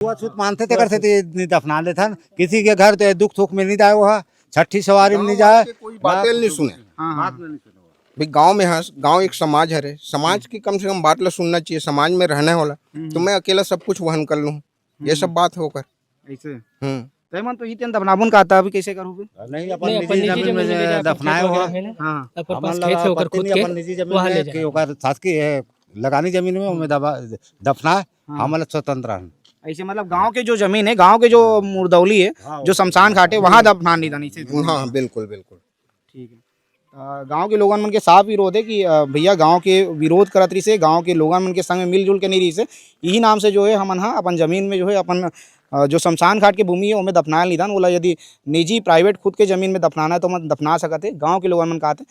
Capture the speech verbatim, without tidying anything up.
छुआछूत मानथे, तेकर सेती नहीं दफना देथन। किसी के घर ते दुख सुख में नहीं जाए, वो ह छठी सवारी में नहीं जाए। कोई बातें नहीं सुने। हाँ, हाँ। भाई, गांव में हस, गांव एक समाज हरे, समाज की कम से कम बात ला सुनना चाहिए, समाज में रहने वाला। हम्म। तो मैं अकेला सब कुछ वहन कर लूँ, ये सब बात होकर। ऐसे? हम्म। तै मन तो इतने दफनाबुन का आता, अभी कैसे करूँ? नहीं, अपन नहीं, अपन निजी निजी जमीन जमीन में में ले जाए, अपन दफनाए खेत हो। वगैरह है ना, हाँ। अपन हमन पास लगा खेत है, ओकर आपत्ति खुद नहीं, के, अपन निजी जमीन वहाँ ले में जाए। कि ओकर सास की है, लगानी जमीन में, ओमे दबा, दफना, हाँ। हमन ला स्वतंत्र हन। ऐसे मतलब गांव के जो जमीन है, गांव के जो मुर्दौली है, हाँ, जो वो शमशान घाट है, वहाँ दफना नहीं था नीचे। हाँ, बिल्कुल, बिल्कुल। ठीक है। अ, गांव के लोगन मन के साफ विरोध है कि, अ, भैया, गांव के विरोध करत रहिसे, गांव के लोगन मन के संग में मिलजुल के नहीं रहिसे, यही नाम से जो है हमन हा अपन जमीन में जो है अपन, अ, जो शमशान घाट के भूमि है, ओमे दफनायल नहीं दान। ओला यदि निजी, private, खुद के जमीन में दफनाना है तो मन दफना सकत है, गांव के लोगन मन कहत है।